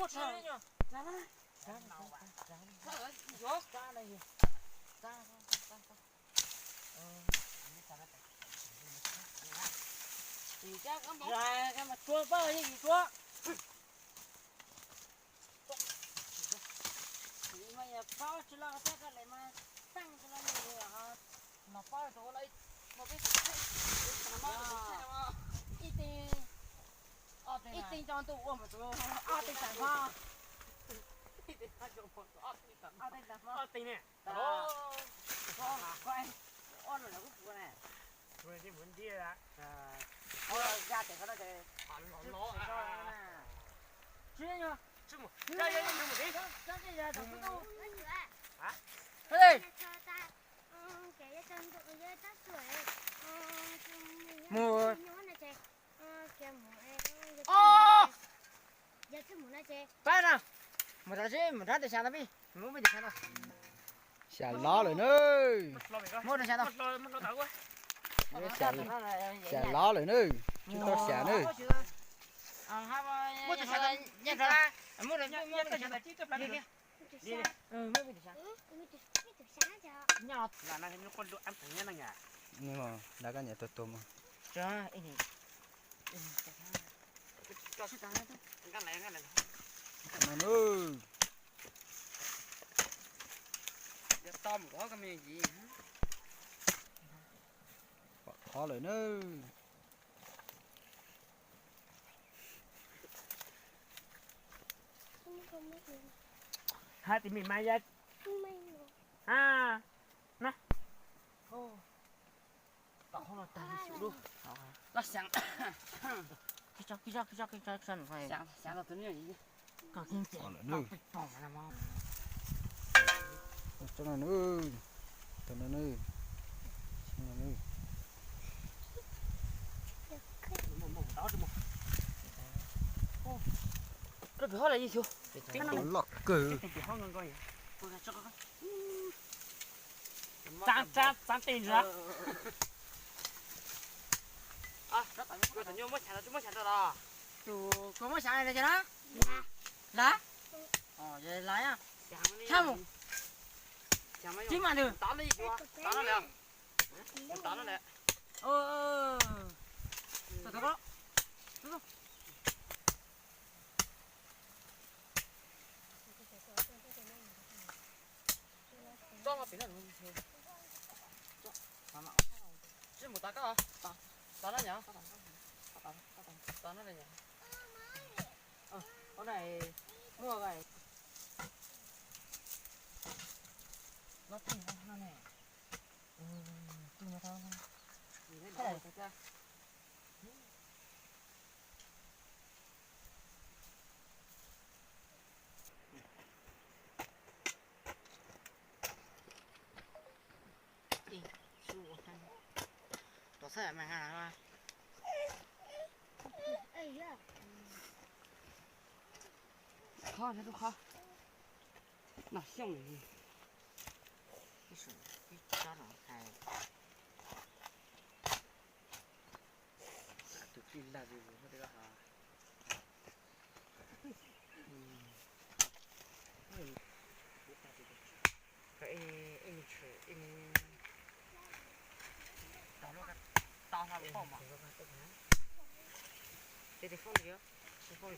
Tsuav pab yeej yus tsuav. Mas yog pab tsis los thiab koj lem mas txeej tsis los mus los pab tus ua los ib tee, ib tee tso ntuj ua mus tus ob tee tas hmo. Ob tee tas hmo. Ob tee ne. Ob lub lawv kuj puas ne. Ua ya tes qhov no ces tsis mus. Pab no, mus rau sib mus rau tes xya no pib, mus pib tes xya no. Xya lob lawm na. Muab rau xya no. Xya lob lawm na. Tsis tau xya na. Nyob, lawv koj nyiam tuag tuag mas. Qhov lawm na. Hab tis me mas ya. Ha, na. Tom qhov no tag li xyum lub. Los xyaav. Xyaav los tus niag. Tsob no nws, tsob no nws, tsob no nws. Koj pem hob los yig xyuas. Loj kawg. Txav txav txav tes ntag. Tus nyuj muab xyav los tsis muab xyav rau los? Tus koj muab xyav li cas na? Lav? Lav, tshaj mus. Tib mas nws. Tsis mus tas koj, tas na nyom, tas na li nyom. Ua na, muaj no ne. Khob, khob. Noj xyooj li. Ib tsob no hais. Tus tij laug zus zus hauv tej ko ha. Tau hlo pauj mas. Ces tes foob li, tes foob li.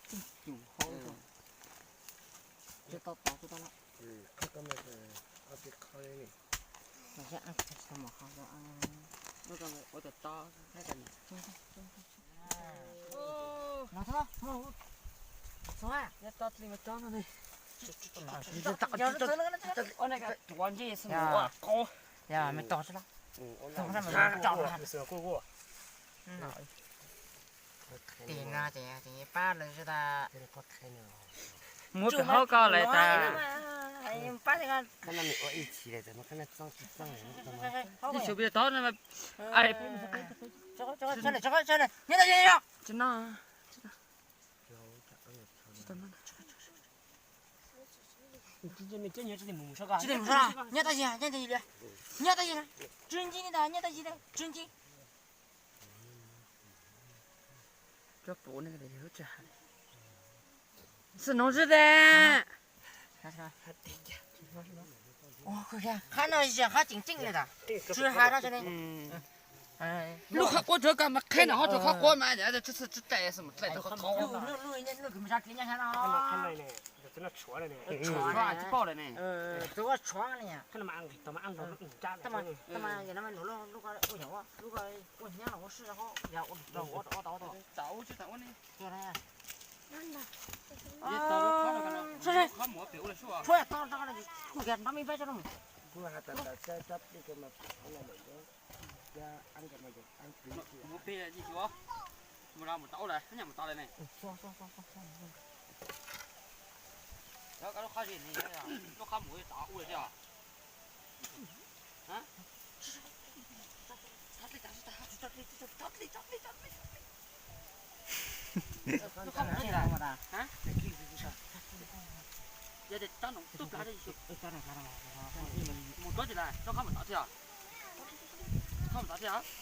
Cus hau. Tsis tau tod tsis tau no. Qhov ko mas ob peb qho li. Ua cov to. No txhob, txhob, txhob. Nyob toj txij mas tsob no ne. Ua nej ka tuav ntsej xwb ua qau. Yog me tog xwb los. Tog xwb mas tso. Tim no ces pab lawv tas. Muab pem hauv ko lawm tas. Ib xyov peb tod no. Tsis no. Nyob tab sis, nyob tab sis, nyob tab sis, tsw ncig li ntawd, nyob tab sis, tsw ncig. Xwb no xwb de. Qhab no yog qhab ceev ceej li tas, tsw ha no ne. Lub qhov quav tsuav ko mas qheb no ho tsuav qhov quav mas tsw xwb tsw tais xwb mus tais tau qhov qhov. Tshuav tsis paub lawm ne. Tsuav tshuav li. Mus pem, mus rau mus tod ua lawm, nyaj mus tod lawm ne. Lub qhov mus tod ua thiab. Lub qhov mus tod thiab. Yog tias tsob no tub plab, mus tod thiab lawm, lub qhov mus tod thiab. Lub qhov mus tod thiab.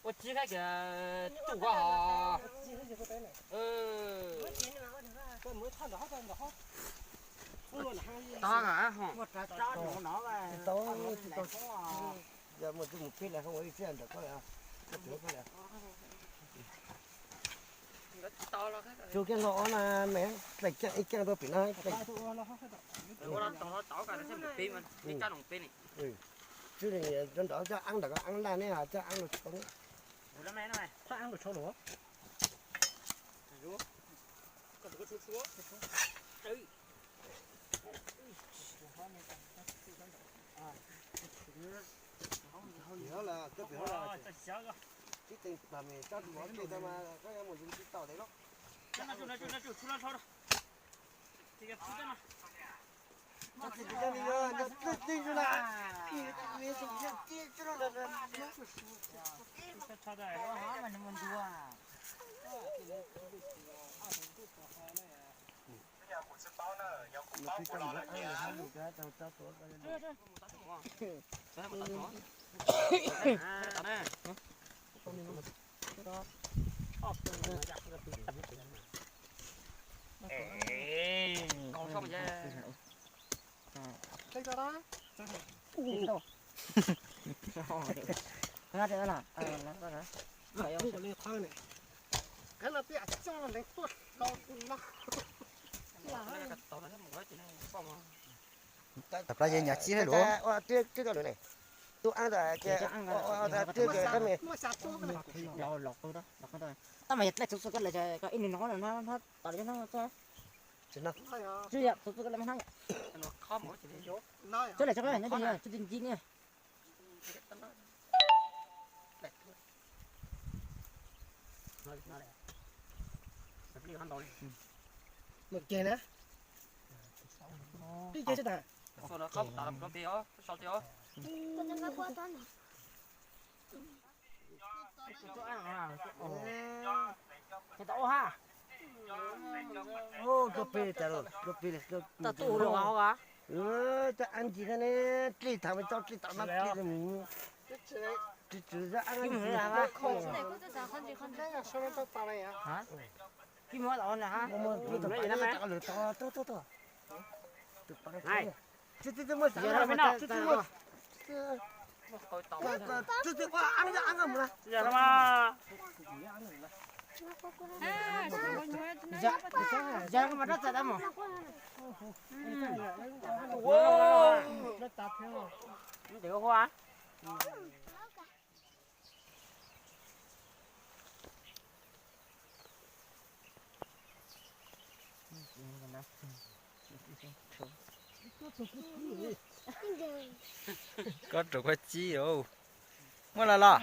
Ua txiv khaib kiag tub koj hos. Tau, tau. Yog mus twb mus peb lawm, ua ib txij ntawm koj lawm. Tug kiag no ob na, me dlaim ceej ib ceej tuaj pem no. Ua no tau, tau, tau, peb, peb no peb ne. Tswb li, cov nrad coj ab ntawm ko ab laj ne, coj ab los tshau. Tib teev plag me tsob tus vov ke tau mas koj yuav mus ntsis tsis tau tev lawm. Tam plab yeej nyuam txib luaj. Tab mas yog dlaij txuv txuj koj lawm, ib nus no no tom lawm no. Tsis yog txuv txuj koj lawm mas hnab. Tsuab lawm tsuab nyob tsuab ti nci ni. Mus ces na. Pib ces sib tas. Tuaj pem tas, tuaj pem tas. Cov an ntsis ne, dlej thaum tau dlej tom no dlej mus. Tsis tsis, Koj rau koj cib os. Muaj los los.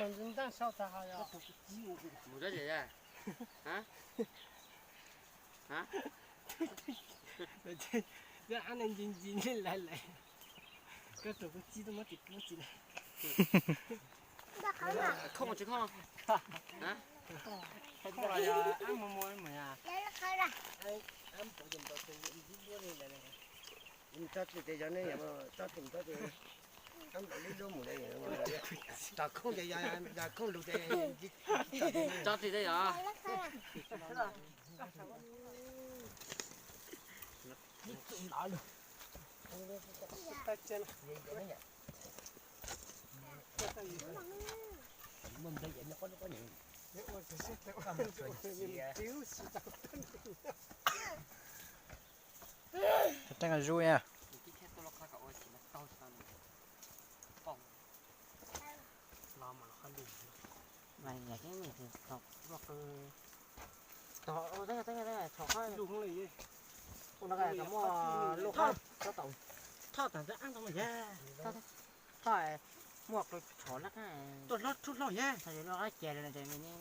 Khooj tsis khooj? Khooj los yog ab muag muag mus yog. Tsob tsis tes yog ne, tsob tsis tsob tes, ab nplaum lib lub mus le, tsob khooj tes yog, yog khooj lug tes. Tsob tsis tes yog. Tab tab zuj na. Thoj tas ntawd ab tau mas yag. Thoj muaj qw tshov lab tuaj hlob tshub hlob yag. Lab ces li no ces me ne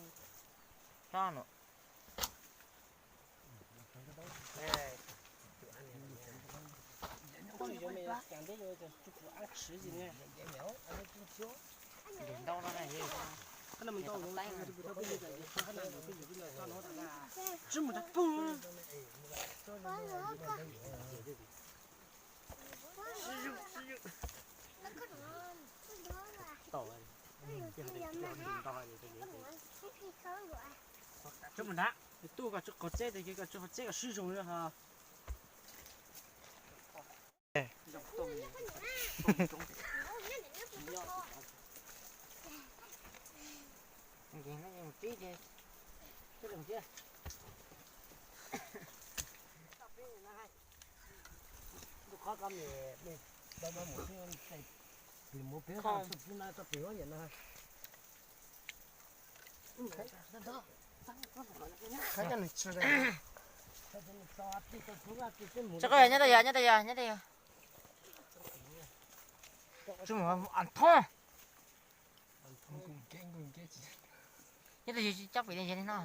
hlob no. Ntim ntau no na. Tsis mus rau pug. Tub koj tsis qhov txeb tes koj tsis qhov txeb koj sib zoo li ho. Tsis qab, nyob tau yog, nyob tau yog, nyob tau yog. Tsis mus a thoob. Nyob tau yog, coj pem li no.